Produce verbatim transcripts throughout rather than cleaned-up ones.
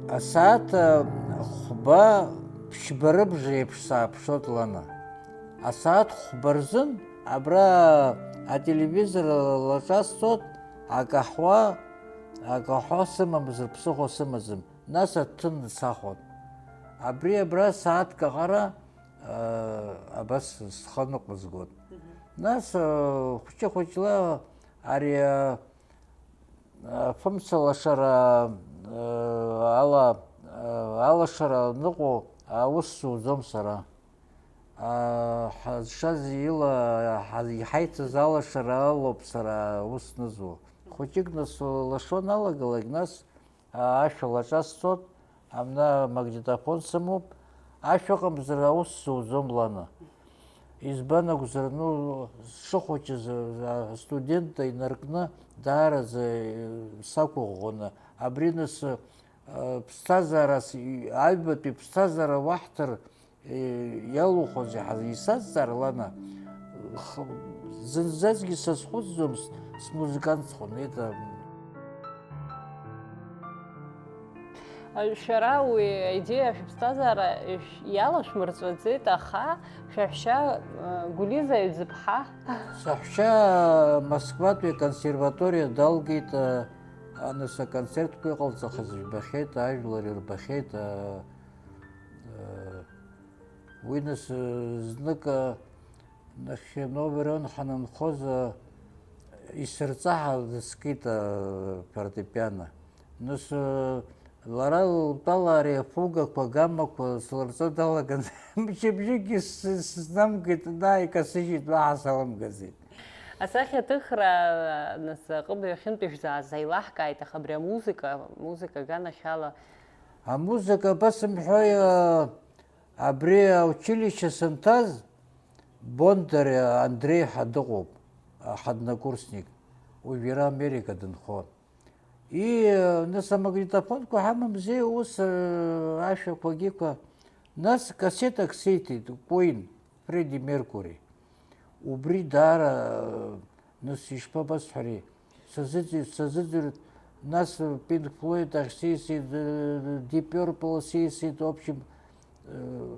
Асааҭ хәба, ԥшьба рыбжа еиԥш сааԥшуеит, Лана. Асааҭ хәба рзын абра ателевизор лаҿасҵоит, акаҳуа, акаҳуа сымамзар ԥсыхәа сымаӡам, нас аҭҭын сахәон. Абри абра сааҭк аҟара, аа, абас схы ныҟәызгон. Нас, аа, хәыҷы-хәыҷла ари, аа, Афымца лашара, э, ала, э, алашара ныҟәо аус зуӡом сара. А, ҳазшаз ила, ҳа-, иҳаиҭаз алашара алоуп сара аус нызуа. Хәыҷык нас лашо налагалак, нас, а, ашәа лаҿасҵоит. Амна магнитофон сымоуп, ашә ыҟамзар аус зуӡом, Лана. Избан акәзар, ну, сшыхәыҷыз, а, астудент инаркны даараӡа, э, сақәыӷәӷәаны, абри нас, э, ԥсҭазаарас, и-, аҩбатәи ԥсҭазаара уаҳҭар, э, иалухузеи ҳа-, исазҵаар, Лана, х-, зынӡасгьы сазхәыцӡом с-, смузыкантхон, это, Шәара уи аидеиа шәыԥсҭазаара шә-, иалашәмырҵәаӡеит, аха шәаҳәшьа, э, Гәлиза Аҩӡыԥҳа. Саҳәшьа Москватәи аконсерваториа далгеит, э, аныс аконцертқәа иҟалҵахаз жәбахьеит, ажәлар ирбахьеит, э, э, уи нас, э, знык, э, Нахьхьи Новый Орион ҳанынхоз, а, исырҵаҳа дыскит, а, фортепиано. Нас, а, лара лтәала ари афугақәа, гаммақәа слырҵо далаган, мчыбжьыкгьы с-, с-, снамгеит, да, икасыжьит, уаҳа салымгаӡеит. Асахьаҭыхра, нас, аҟыбаҩ ахьынтә ишәзааз еилаҳкааит, аха абри амузыка, амузыка аганахьала. Амузыка, абас сымҳәои, а, Абри аучилишьче санҭаз, Бондари Андреи ҳәа дыҟоуп, ҳаднакурсник, уажә иара Америка дынхон. И, нас амагнитофонқәа ҳамамзи, ус, э, ашәақәагьы қәа. Нас кассетак сиҭеит, Queen, Фредди Меркури. Убри даара, э, Нас ишԥабасҳәари? Сазыӡырҩ-, сазыӡырҩт, нас Pink Floyd ахь сеисит, э, Deep Purple сеисит, в общем, э,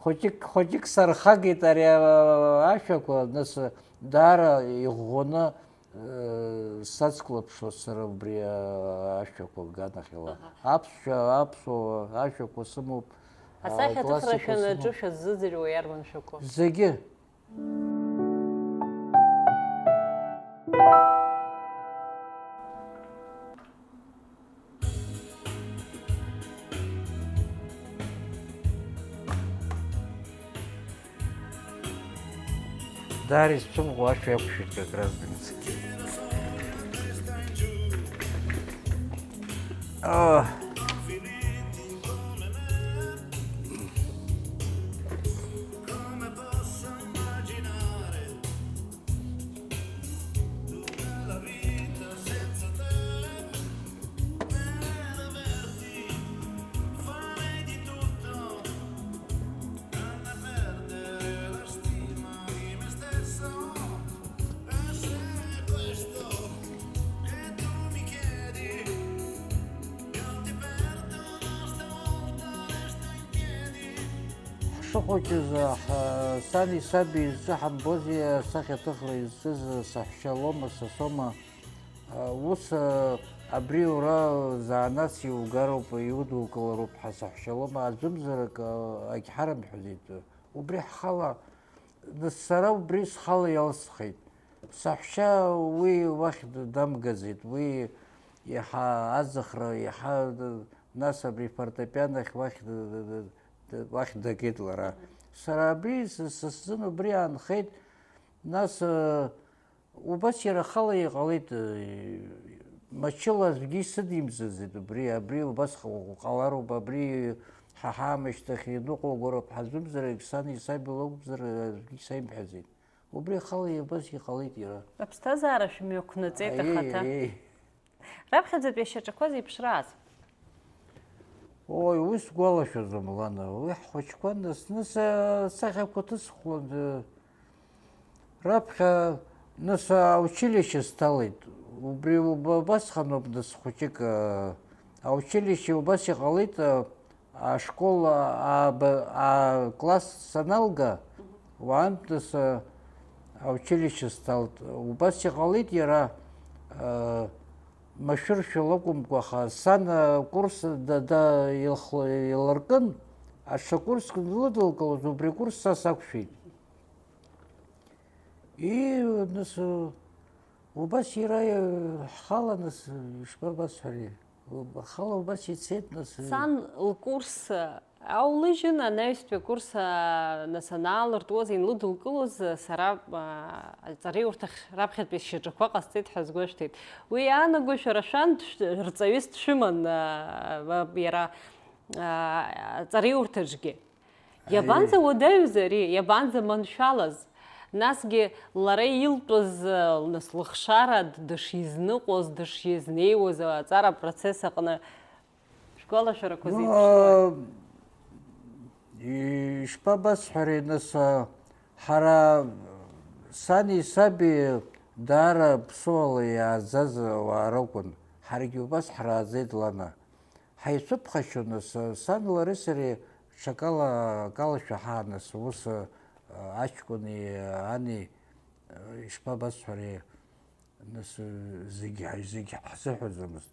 хәыҷык, хәыҷык сархагеит ари, а, ашәақәа, нас даара иӷәӷәаны, э, сацклаԥшуа сара убри, а, ашәақәа аганахьала. Аҳа. Аԥсшәа, аԥсуа ашәақәа сымоуп, а, Асахьаҭыхра классика шәанаҿы сымоуп. Шәаззыӡырҩуа иарбан шәақәоу? Зегьы. Дарис цәымӷу ашәа иақәшәеит как раз дымцеит. Ҳшыхәыҷыз, ҳа-, сани саби зҿы ҳамбози асахьаҭыхра изҿыз саҳәшьа Лома, са соума, ус, абри уара занааҭс иугароуп, иудукылароуп ҳәа саҳәшьа Лома аӡәымзар акы агьҳарымҳәаӡеит. Убри ҳхала, сара убри схала иалсхит. Саҳәшьа уи уахь д-, дамгаӡеит, уи иаҳа аӡахра, иаҳа д-, нас абри фортепиано ахь уахь д-, д-, д-, д-, уахь дагеит лара. Сара абри с-, са сзын убри аанхеит, нас, э, убас иара ахала иҟалеит, э, мчыла аӡәгьы исыдимҵаӡеит убри, абри убас ҟ-, ҟалароуп, абри ҳа ҳаамышьҭахь иныҟәо агәароуп ҳазымзар, егь сани саби лакәзар, аӡәгьы саимҳәаӡеит. Убри ахала иабаз иҟалеит иара. Аԥсҭазаара шәымҩақәнаҵеит Аиеи, ахаҭа. Аиеи. Раԥхьаӡатәи ашьаҿақәа зеиԥшрааз? Ой, уи сгәалашәаӡом, Лана. Уи ҳхәыҷқәа насны са-, сахьақәа ҭысхуан, э, раԥхьа нас аучилишье сҭалеит. Убри уб-, убасҟаноуп нас хәыҷык, э, Аучилище убас иҟалеит, а, ашкол, а, аба-, акласс саналга, уаантәыс, а, аучилище сҭалт. Убас иҟалеит иара, а, машәыршәа лакәымкәа, аха сан, а, курс да-, да-, илх-, илыркын, аҽа курск лыдылкылоз, убри акурс са сақәшәеит. И, нас, а, убас иара, а, ҳхала, нас, ишԥабасҳәари? Ахала убас ицеит, нас. Сан лкурс аулыжьын, анаҩстәи акурс, а, нас анаалыртуаз, инлыдылкылоз, сара, а, аҵараиурҭахь раԥхьатәи шьаҿақәа ҟасҵеит ҳәа сгәасҭеит. Уи иаанаго шәара шәан дшә-, рҵаҩыс дшәыман, а, а, иара, а, аҵараиурҭаҿгьы. Аи. Иабанӡа уадаҩыз ари, иабанӡа маншәалаз? Насгьы лара илтәыз, нас лыхшара дышизныҟәоз, дышизнеиуаз аҵара апроцесс аҟны шәгәалашәарақәа Ну, зеиԥшроу? а, ишԥабасҳәари, нас, а, ҳара сани саби даара ԥсуала иааӡаз ауаа ракәын, ҳаргьы убас ҳрааӡеит, Лана. Ҳаицәыԥхашьон, нас, сан лареи сареи ҽакала, акалашәа ҳаан, нас, ус, а, аҷкәыни, ани, а, ишԥабасҳәари, нас, зегь, зегь ҳзыҳәаӡомызт.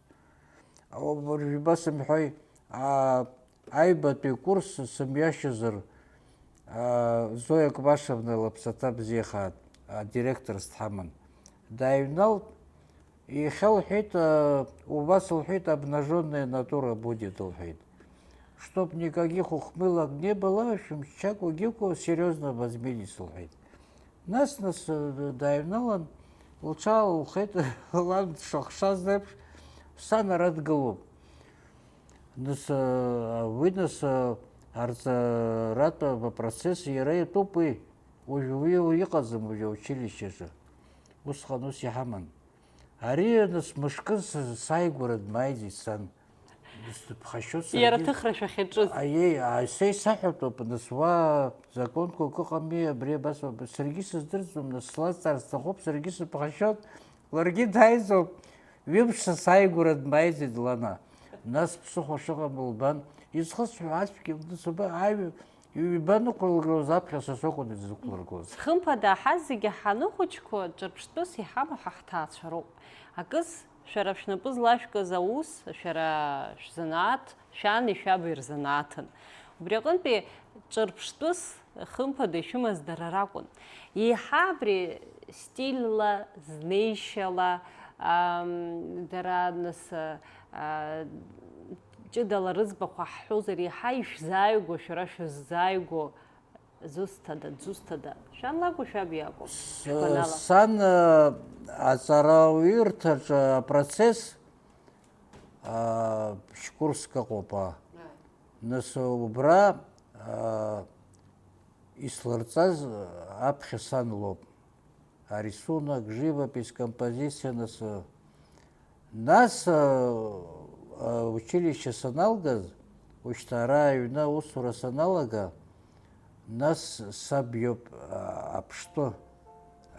Уажә ибасымҳәои, а, аҩбатәи курс сымҩашьозар, а, Зоя Кәбашевна лыԥсаҭа бзиахааит, адиректорс дҳаман. Дааҩналт, Иахьа лҳәеит, а, убас лҳәеит, обнажённая натура будет, лҳәеит. Чтоб никаких ухмылок не было, шәымшьакәа гьыкәа сериозно возьмитесь, лҳәеит. Нас, нас, а, дааҩналан, лҽаалылхеит, лан дшыхшаз еиԥш, сан ара дгылоуп. Нас, а, уи, нас, а, арҵаратә апроцесс иара иатәуп уи. Уажә уи иҟаӡам уажә аучилищеҿы. Усҟан ус иҳаман. Ари, нас, мышкы с-, сааигәара дмааиӡеит сан. Дысԥхашьо саргьы. Иара аҭыхра шәахьаҿыз. Аиеи, а, са исаҳәатәуп, нас, уа законқәак ыҟами, абри абас ауп. Саргьы сыздырӡом, нас, слазҵаар сҭахуп, саргьы сыԥхашьоит, ларгьы дааиӡом. Ҩымш са сааигәара дмааиӡеит Лана. Нас ԥсыхәа шыҟам лбан, изхысҳәо ацәгьа, нас, уба, аҩ-, Ҩба нықәлыргылоз аԥхьа са сакәын изықәлыргылоз. Хымԥада, ҳазегьы ҳаныхәыҷқәа ҿырԥштәыс иҳамоу ҳа ҳҭаацәа роуп. Акыс, шәара шәнапы злашәкыз аус, шәара шәзанааҭ, шәани шәаби рзанааҭын. Убри аҟынтәи ҿырԥштәыс, хымԥада, ишәымаз дара ракәын. Еиҳа абри стильла, знеишьала, ам, дара, нас, а, ҷыдала рыӡбахә ҳҳәозар, еиҳа ишәзааигәоу, шәара шәыззааигәоу зусҭада, дзусҭада? Шәан лакәу, шәаб иакәу? С-, Шәгәанала. Сан, э, аҵарауаҩырҭаҿы апроцесс, а, шәкурск ыҟоуп, а. Ааи. Нас убра, а, ислырҵаз аԥхьа сан лоуп. Арисунок, живопись, композициа, нас, нас, а, а, училище саналгаз, ушьҭа ара аҩны аусура саналага, нас саб иоуп, а, аԥштәы,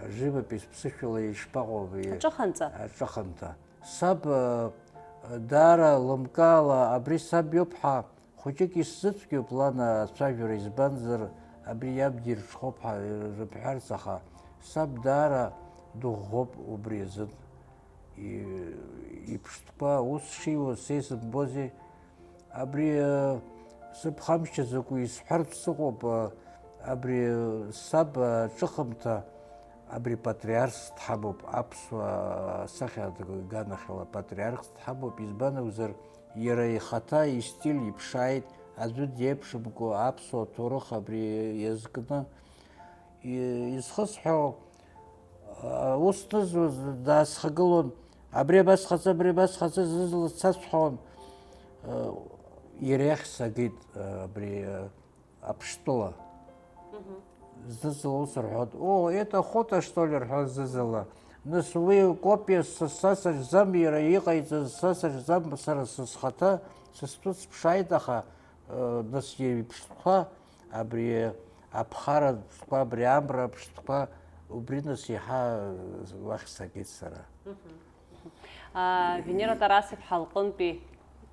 аживопись ԥсышәала ишԥаҟоу, ари? Аҿыханҵа. Аҿыханҭа. Саб, а, даара лымкаала, абри саб иоуп ҳәа Хәыҷык исзыцәгьоуп лан ацәажәара, избанзар, абри иаб дирҽхәоуп ҳәа рыбҳәарц, аха саб даара дыӷәӷәоуп убри азын. И-, иԥштәқәа ус шиуаз са исымбози? Абри, э, сыԥхамшьаӡакәа исҳәартә сыҟоуп, э, абри, э, саб, э, аҿыхымҭа, абри патриархс дҳамоуп, аԥсуа асахьа аганахьала патриархс дҳамоуп, избан акәзар, Иара ихаҭа истиль иԥшааит, аӡәы диеиԥшымкәа аԥсуа ҭоурых абри иазкны и-, изхысҳәаау, а, ус нызуаз даасхагылон, абри абас ҟаҵа, абри абас ҟаҵа, зызла дсасҳәон, а, иара иахь сагеит, а, абри, а, Аԥштәыла. Мгм. Зны-зынла ус рҳәоит, о, это охота, что ли, рҳәоит зны-зынла. Нас уи копиа са, са саҿӡам, иара иҟаиҵаз са саҿӡам, сара са схаҭа, са стәы сыԥшааит, аха, э, нас иара иԥштәқәа, абри аԥхара ԥштәқәа, абри амра ԥштәқәа, убри нас иаҳа, э, уахь сагеит сара. Мгм. А, Венера Тарас-иԥҳа лҟынтәи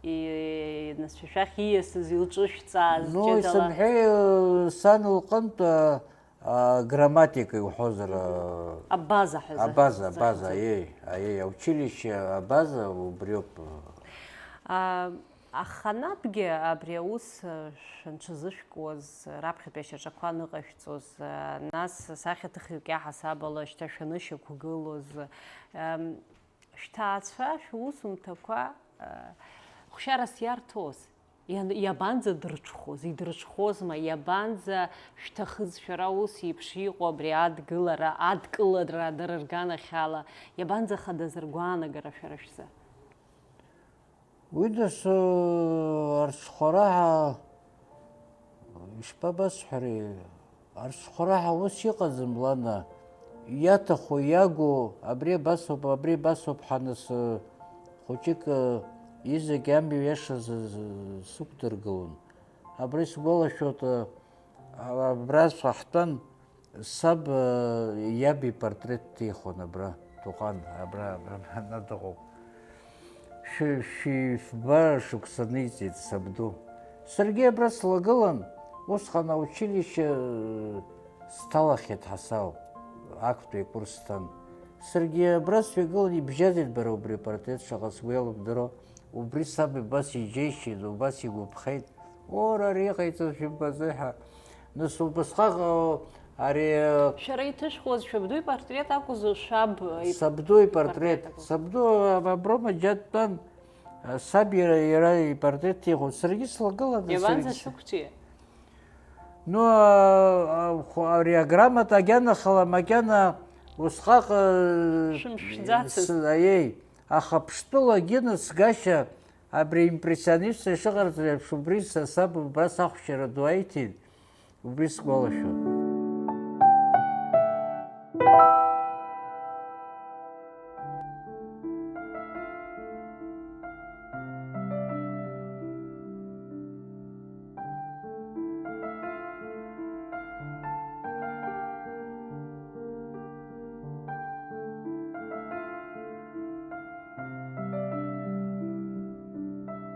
И-, нас шәа шәахь ииасыз, илҿышәҵааз, Ну, ҷыдала? Исымҳәеи, сан лҟынтә, а, а, грамматика иуҳәозар, а, Абаза ҳәа зы-, Абаза, зыхьӡ абаза, ахьӡуп. Аиеи, аиеи, аучилище абаза убриоуп. А, аханатәгьы абри аус, а, шәанҽазышәкуаз, раԥхьатәи ашьаҿақәа аныҟашәҵоз, а, нас сахьаҭыхҩык иаҳасаб ала шьҭа шәанышьақәгылоз, ам, Шәҭаацәа шәусумҭақәа, э, хәшьарас иарҭоз, иан-, иабанӡа дырҽхәоз, идырҽхәозма, иабанӡа шәҭахыз шәара ус еиԥш иҟоу абри адгылара, адкылара дара рганахьала, иабанӡа хадаз ргәаанагара шәара шәзы? Уи дасу арҽхәара ҳа Ишԥабасҳәари, арҽхәара ҳәа ус иҟаӡам, Лана, иаҭаху, иагу, абри абасоуп, абри абасоуп ҳәа нас, хәыҷык, изегь амҩа иашаз сықәдыргылон. Абри сгәалашәоит, абра саҳтәан, саб иаб ипортрет ҭихуан абра, Тоҟан, абра, абра, абра дыҟоуп. Шәи-, шәи-, фба шықәса ниҵеит сабду. Саргьы абра слагылан, усҟан аучилишье, э, сҭалахьеит ҳасау, актәи акурс сҭан. Саргьы абра сҩагылан, ибжьаӡит бара убри апортрет шаҟа сгәы иалыбдыро. Убри саб убас иџьеишьеит, убас игәаԥхеит. Ора, ари иҟаиҵаз шәымбаӡои ҳәа. Нас убасҟак, э, ари, э, Шәара иҭышәхуаз шәабду ипортрет акәызу, шәаб ипортрет? Сабду ипортрет. Сабду, а, аброма џьа дтәан, а, саб иара, иара ипортрет иҟоу. Саргьы слагылан, Иабанӡа саргьы с-, шәықәҵәи? Ну, а, а, ху-, ари аграмота агьанахала макьана усҟак, э, Шәымшәӡацызт. С-, аиеи, аха Ԥштәылагьы насгашьа абри импрессионистцәа ишыҟарҵо еиԥш, убри са саб убра сахәшьара ду аиҭеит. Убри сгәалашәон.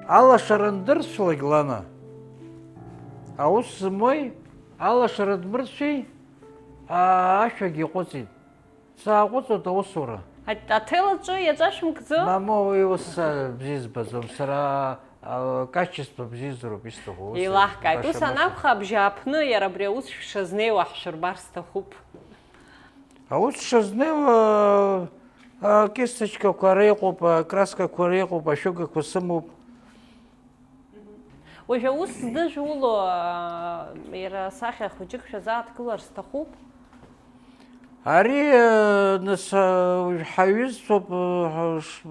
Алашара ндырсуагь, Лана, аус зымуеи, алашара дмырсуеи, аа, ашәагь иҟәыҵит. Сааҟәыҵуеит аусура. Аҭ-, аҭел аҿы иаҵәа шәымкӡо? Мамоу, уи ус, а, бзиа збаӡом. Сара, а, качество бзиазароуп исҭаху, ус Еилаҳкааит. Ус баша-маша. Анакәха, абжьааԥны иара абри аус шәшазнеиуа ҳшәырбар сҭахуп. Аус шазнеиуа, а, акисточкақәа ара иҟоуп, акраскақәа ара иҟоуп, ашәыгақәа сымоуп. Уажә аус здыжәуло, а, иара асахьа хәыҷык шәазааҭгылар сҭахуп. Ари, а, нас, а, уажә ҳаҩызцәоуп, а, ш-,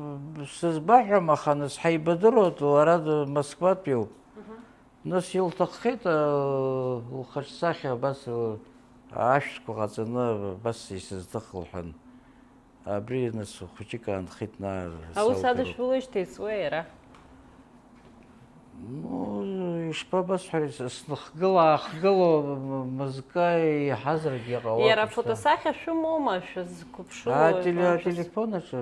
сызбаҳәом, аха нас ҳаибадыруеит, лара д-, Москватәиуп. Нас илҭаххеит, а, лхаҿсахьа абас, а, ашәҭқәа ҟаҵаны абас исызҭых лҳәан. Абри, нас, хәыҷык аанхеит, наар, Аус салгероуп. Адышәулеижьҭеи иҵуеи иара? Ну, ишԥабасҳәари, с-, сныхгыла-аахгыло, м-, мызкы иаҳазаргьы ҟалап, Иара шьҭа. Афотосахьа шәымоума, шәызқәыԥшыло, А, теле-, ма шәыз- ателефон аҿы,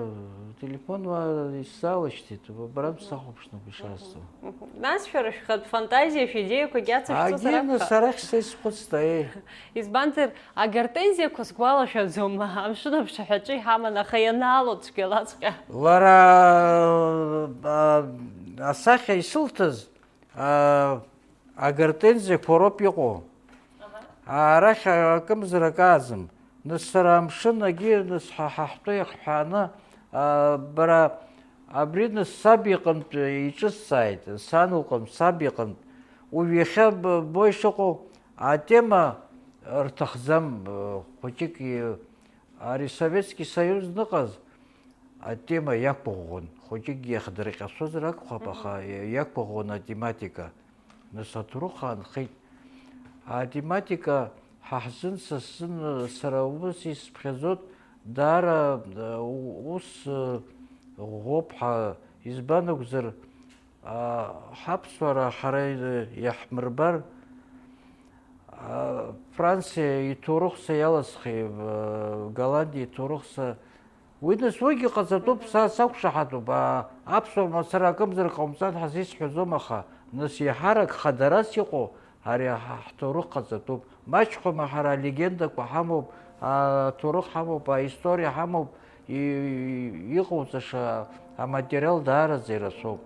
ателефон уа исзаалышьҭит, убрантә сахәаԥшны угәы ишаасҭо. Мгм. Нас шәара шәхатә фантазиа, шәидеиақәагьы ацышәҵозар Агьи, акәхап. Нас арахь са исхәыцт, аиеи. Избанзар, агортензиақәа сгәалашәаӡом, амшын аԥшаҳәаҿы иҳаман, аха ианаало цәгьалаҵәҟьа. Лара, а, асахьа исылҭаз, а, агортензиақәа роуп иҟоу. Аха. Арахь акымзарак ааӡам. Нас сара амшын агьи, нас ҳа ҳаҳтәы иахҳәааны, а, бара, абри нас саб иҟынтә иҿысҵааит, сан лҟынтә, саб иҟынтә. Уажә иахьа б-, ббои шыҟоу, атема рҭахӡам, э, хәыҷык и-, ари Советски Соиуз ныҟаз атема иақәыӷәӷәон. Хәыҷыкгьы иахдырҟьацәозар акәхап, Мгм. аха иақәыӷәӷәон атематика. Нас аҭоурых аанхеит. Атематика ҳа ҳзын, са сзын, сара ус исыԥхьаӡоит, даара, э, у-, ус, э, ӷәӷәоуп ҳа, избан акәзар, а, ҳаԥсуара ҳара, э, иаҳмырбар, а, Франциа иҭоурыхса иаласхи, э, Голландиа иҭоурыхса Уи нас уигьы ҟаҵатәуп, са сақәшаҳаҭуп, аа, аԥсуа мацара акымзар ҟаумҵан ҳәа сзисҳәаӡом, аха, нас, еиҳарак хадарас иҟоу ари ҳ-, ҳҭоурых ҟаҵатәуп. Маҷхәама ҳара алегендақәа ҳамоуп, аҭоурых ҳамоуп, аисториа ҳамоуп, и-, иҟауҵаша аматериал даараӡа ирацәоуп.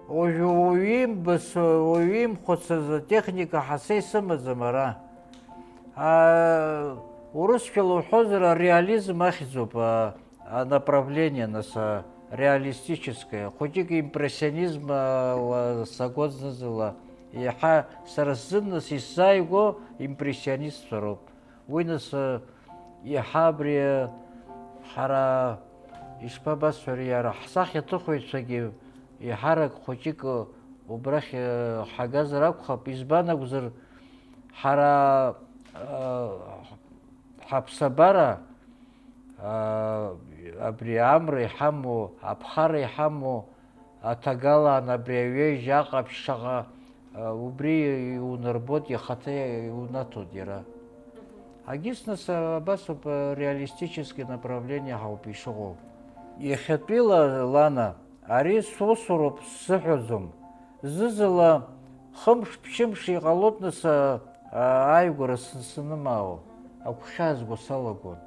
Уажәы уаҩы имбац, уаҩы имхәыцыз атехника ҳаса исымаӡам ара. А, урысшәала уҳәозар, ареализм ахьӡуп, а, а, направление, нас, а, реалистическое. Хәыҷык импрессионизм, а, ла сагоит зны-зынла. Иаҳа сара сзын, нас, исзааигәоу импрессионистцәа роуп. Уи, нас, а, иаҳа абри, а, ҳара, ишԥабасҳәари, иара ҳсахьаҭыхҩцәагьы еиҳарак хәыҷык убрахь, э, ҳагазар акәхап, избан акәзар, ҳара, э, ҳаԥсабара, э, абри амра иҳамоу, аԥхара иҳамоу, аҭагалан абри аҩежь аҟаԥшь шаҟа, э, убри иунарбоит, ихаҭа иунаҭоит иара. Агьыс нас абас ауп, реалистический направление ҳауп ишыҟоу. Иахьатәила, Лана, ари сусуроуп сзыҳәаӡом. Зны-зынла хымш-ԥшьымш иҟалоит нас, а, а, ааигәара сын-, сынымаауа, агәхьаа зго салагон.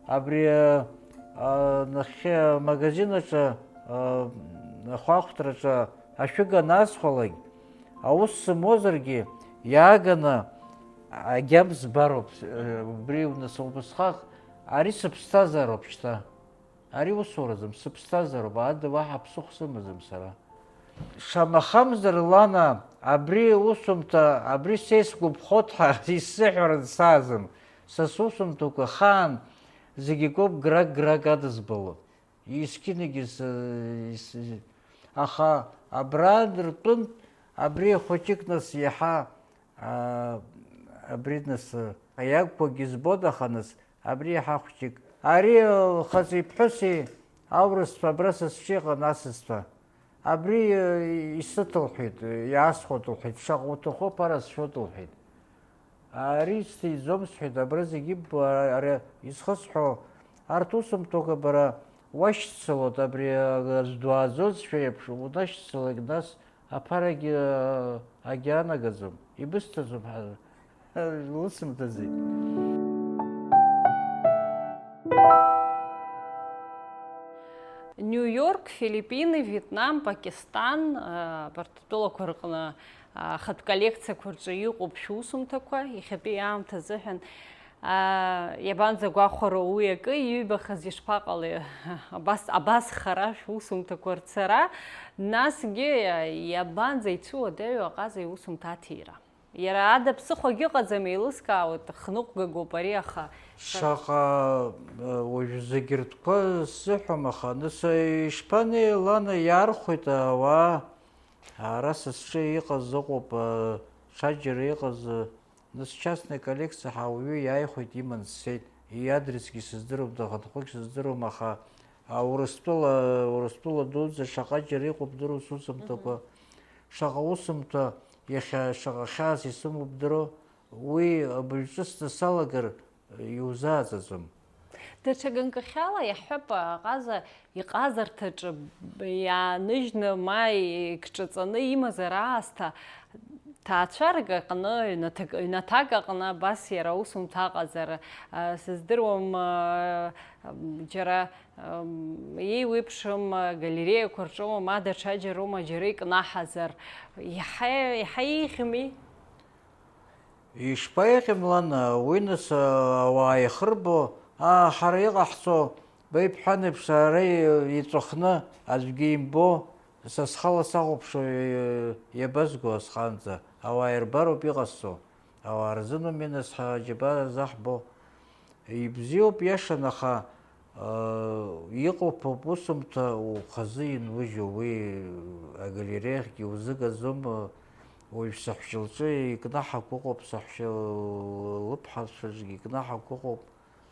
Абри, а, а, нахьхьи амагазин аҿы, а, ахәаахәҭраҿы ашәыга анасхәалак, аус сымуазаргьы, иааганы агьама збароуп, э, убри нас убасҟак, ари сыԥсҭазаароуп шьҭа. Ари усураӡам, сыԥсҭазаароуп, ада уаҳа ԥсыхәа сымаӡам сара. Шамахамзар, Лана, абри усумҭа, абри са исгәаԥхоит ҳәа исзыҳәаран саазым. Са сусумҭақәа ахаан зегь акоуп грак-грак адызбало. Есқьынагьы с-, ис-, аха абра ртәынтә абри ахәыҷык нас иаҳа, аа, абри нас, аиагқәагьы збоит, аха нас абри иаҳа хәыҷык. Ари, лхаҵеи ԥҳәыси аурысцәа абра са сҿы иҟан асасцәа. Абри, э, исыҭ, лҳәеит, иаасхәоит, лҳәеит, шаҟа уҭаху аԥара сшәоит, лҳәеит. Ари сҭиӡом, сҳәеит, абра зегьы иббо, ара, ара исхысҳәо, арҭ усумҭақәа бара уашьцылоит, абри, э, здуааӡозшәа еиԥш, унашьцылак, нас аԥарагьы, э, агьаанагаӡом, ибысҭаӡом ҳәа. Лысымҭаӡеит. Нью-Йорк, Филиппины, Виетнам, Пакистан, а, абарҭ атәылақәа рҟны, а, ахатә коллекциақәа рҿы иҟоуп шәусумҭақәа, иахьатәи аамҭа азыҳәан, а, иабанӡагәахәароу уи акы, иҩбахаз ишԥаҟалеи абас, абас хара шәусумҭақәа рцара, насгьы, а, иабанӡа ицәуадаҩу аҟаза иусумҭа аҭира? Иара ада ԥсыхәагьы ыҟаӡам, еилыскаауеит, хныҟәгагоуп ари, аха. Шаҟа, э, уажә зегь ртәқәа сзыҳәом, аха, нас, э, ишԥанеи, Лана, иаархәеит ауаа. Ара са сҿы иҟаз ыҟоуп, э, ҽаџьара иҟаз, э, нас, частный коллекциа ҳәа ауаҩы иааихәеит, иман сцеит. Иадресгьы сыздыруам, дахьынхогь сыздыруам, аха, а, Урыстәыла, Урыстәыла дуӡӡа шаҟа џьара иҟоуп, дыруа сусумҭақәа. Мгм. Шаҟа усумҭа, иахьа шаҟа хьаас исымоу бдыруа, уи абыржәы ҿыцны салагар, иузааӡаӡом. Даҽа ганкахьала иаҳҳәап, аҟаза иҟазарҭаҿы б-, иааныжьны, ма икҿаҵаны имазар аасҭа, ҭаацәарак аҟны, ҩнаҭак, ҩнаҭак аҟны абас иара аусумҭа аҟазар, а, сыздыруам, а, м, џьара, м, еиуеиԥшым, а, галереиақәа рҿоума, ма даҽаџьароума, џьара икнаҳазар, иаҳа, иаҳа еиӷьми? Ишԥаиҟьеи, Лана, уи нас, а, ауаа еихырбо, аа, ҳара иҟаҳҵо, беиԥҳәан еиԥш, ара и-, иҵәахны аӡәгьы имбо, са схала сахәаԥшуа, и-, иабазго асҟаанӡа, ауаа ирбароуп иҟасҵо, ауаа рзын ауми нас ҳаџьабаа заҳбо. Ибзиоуп, иашан, аха, э, иҟоуп, ауп усумҭа ухазы инужьу, уи агалереиахьгьы узыгаӡом, уажә саҳәшьа лҿы икнаҳақәа ыҟоуп, саҳәшьа лыԥҳацәаҿгьы икнаҳақәа ыҟоуп,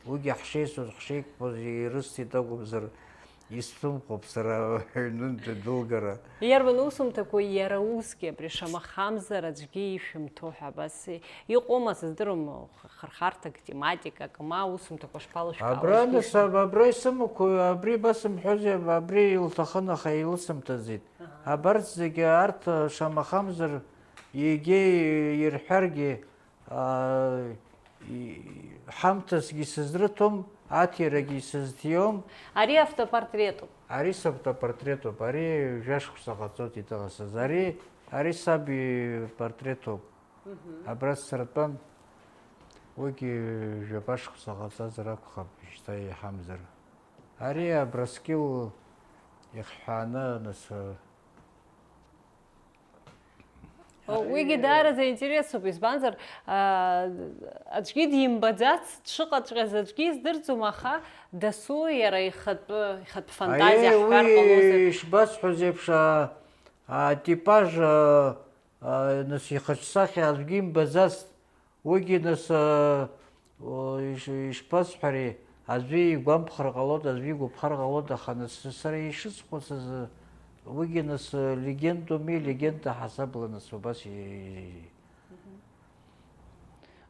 уигьы ҳшеицәоз, ҳшеиқәԥоз ирысҭеит акәымзар, исцәымӷуп сара аҩнынтәи адәылгара. Иарбан усумҭақәоу иара усгьы, абри шамахамзар аӡәгьы ишәымҭо ҳәа, абас иҟоума, сыздыруам, хырхарҭак, тематикак, ма усумҭақәа шԥалышәкаауеи? Абра, нас, аб-, абра исымақәоу, абри басымҳәозеи, аб-, абри илҭахын, аха илысымҭаӡеит. Аҳа. Абарҭ зегьы, арҭ, шамахамзар, егьа ирҳәаргьы, аа, и-, ҳамҭасгьы сызрыҭом, аҭирагьы сызҭиом. Ари автопортретуп. Ари савтопортретуп, ари жәашықәса ҟаҵоит иҭыҟасыз. Ари, ари саб ипортретуп. Мгм. Абра сыртәан, уигьы жәаба шықәса ҟаҵазар акәхап, шьҭа иҳамзар. Ари абраскьыл ихҳәааны, нас, О, уигьы даараӡа интересуп, избанзар, аа, аӡәгьы димбаӡац, дшыҟаҵәҟьаз аӡәгьы издырӡом, аха дасу иара ихатәы, ихатә фантазиа ҳҳәар ҟалозар. Ишбасҳәоз еиԥш, а, атипаж, а, а, нас ихаҿсахьа аӡәгьы имбаӡацт, уигьы нас, а, о, иш-, ишԥасҳәари, аӡәы игәамԥхар ҟалоит, аӡәы игәаԥхар ҟалоит, аха нас сара ишысхәыцыз, уигьы нас легендоуми, легенда ҳасабла нас убас и-, и-,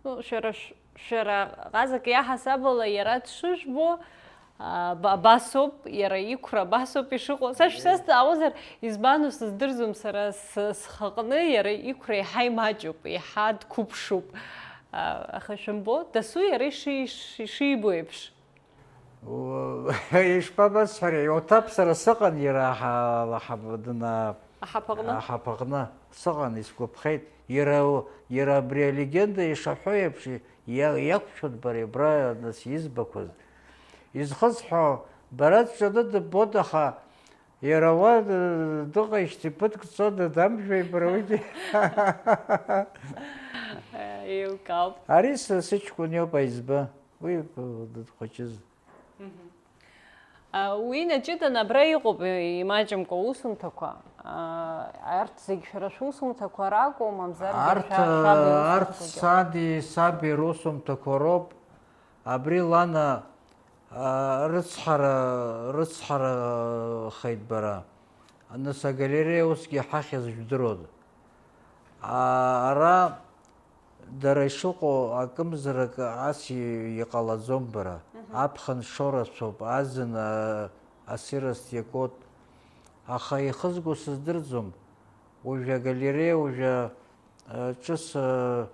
Ну, шәара ш-, шәара ҟазак иаҳасабала иара дшыжәбо, а, ба-, абасоуп, иара иқәра абасоуп ишыҟоу. Са шәсазҵаауазар, избану сыздырӡом, сара с-, схаҟны иара иқәра еиҳа имаҷуп, еиҳа дқәыԥшуп. А, аха шәымбо, дасу иара иши-, иш-, ишибо еиԥш. Ишԥабасҳәари, иуҭап, сара сыҟан иара аҳа-, аҳа-, дна-, Аҳаԥаҟны? Аҳаԥаҟны сыҟан, исгәаԥхеит. Иара, иара абри алегенда ишаҳәо еиԥш иа-, иақәшәоит бара абра, нас, избақәаз. Изхысҳәо, бара дҿаны дыббоит, аха иара уа д-, дыҟаижьҭеи ԥыҭк дцода, дамжәеи бара уигьы? Еилкаауп. Ари са сыҷкәын иоуп, аиҵбы. Уи, э, дхәыҷыз. Мгм. А, уи инаҷыданы абра иҟоуп, э, имаҷымкәа аусумҭақәа. А, арҭ зегь шәара шәусумҭақәа ракәу, мамзаргьы Арҭ, шәа-, шәаб э, арҭ иусумҭақәагьы? Сади, саби русумҭақәа роуп. Абри Лана, а, рыцҳара, рыцҳарахеит бара. Нас агалереиа усгьы ҳахьыз жәдыруада? А, ара Дара ишыҟоу акымзарак ас и-, иҟалаӡом бара. Мгм. Аԥхын шо рацәоуп, азын, а, асирост иакуеит. Аха ихызго сыздырӡом. Уажә агалереиа, уажә, а, ҿыц, а,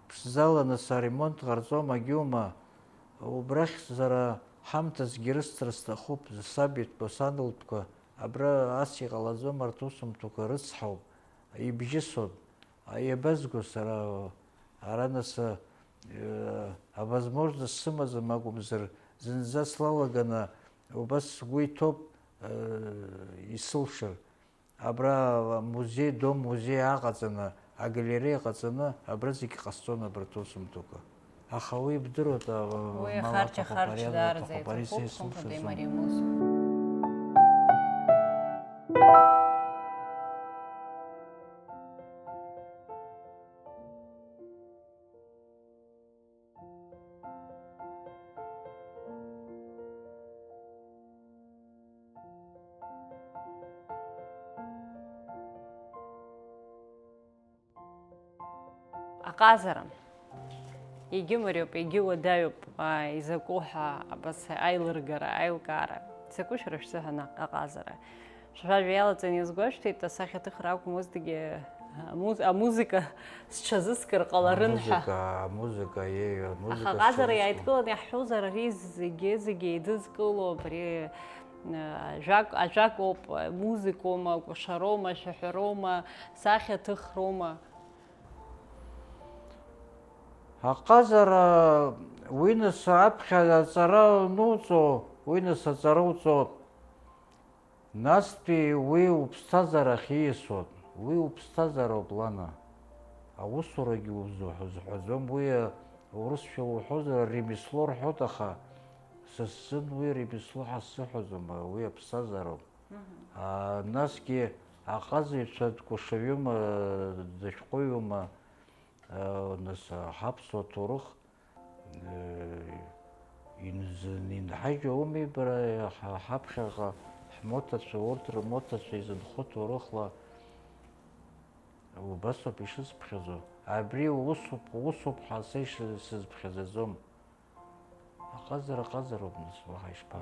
ԥшӡаланы са ремонт ҟарҵом, агьума. Убрахь сара ҳамҭасгьы рысҭар сҭахуп, сабитәқәа, санлтәқәа абра ас иҟалаӡом, арҭ усумҭақәа рыцҳауп, ибжьысуп. Иабазго сара ара, нас, э, авозможность сымаӡам акәымзар, зынӡа слалаганы убас сгәы иҭоуп, э, исылшар. Абра музеи, дом музеи аҟаҵаны, агалереиа ҟаҵаны, абра зегь ҟасҵон абарҭ усумҭақәа. Аха уи ибдыруеит, а, Уи малаҭ ахарџь, ахәаԥариа ахарџь даараӡа аҭахуп, ари са иҭахуп, исылшаӡом. Хәынтәеимариа музыка. Аҟазара. Егьымариоуп, егьыуадаҩуп, аа, изакәу ҳәа абас аилыргара, аилкаара. Закәу шәара шәзыҳәан аҟ-, аҟазара? Шәажәа иалаҵаны иазгәашәҭеит, асахьаҭыхра акәым, усгьы амуз-, амузыка сҽазыскыр ҟаларын ҳәа. Амузыка, амузыка, еи, амузыка Аха аҟазара сҽазыскуам. Иааидкыланы иаҳҳәозар, ари зегьы-зегьы еидызкыло абри, э, ажәак, ажәак ауп, музыкоума, кәашароума, шәаҳәароума, сахьаҭыхроума? Аҟазара уи нас аԥхьа аҵара ануҵо, уи нас аҵара уҵо, настәи уи уԥсҭазаара ахьиасуа, уи уԥсҭазаароуп, Лана. Аусурагьы узҳәа-, узҳәаӡом, уи, а, Урысшәа уҳәозар, ремесло рҳәоит, аха са сзын уи ремесло ҳәа сзыҳәаӡом, уи аԥсҭазаароуп. А, насгьы аҟазаҩцәа дкәашаҩума, дышәҟәыҩҩума, а, нас, а, ҳаԥсуа ҭоурых, э, инз-, инҳажьуа ауми бара, ҳа-, ҳаԥхьаҟа ҳмоҭацәа, урҭ рмоҭацәа изынхо ҭоурыхла, убасоуп ишысыԥхьаӡо. Абри усуп, усуп ҳәа са ишысыԥхьаӡаӡом. Аҟазара ҟазароуп, нас, уаҳа ишԥа?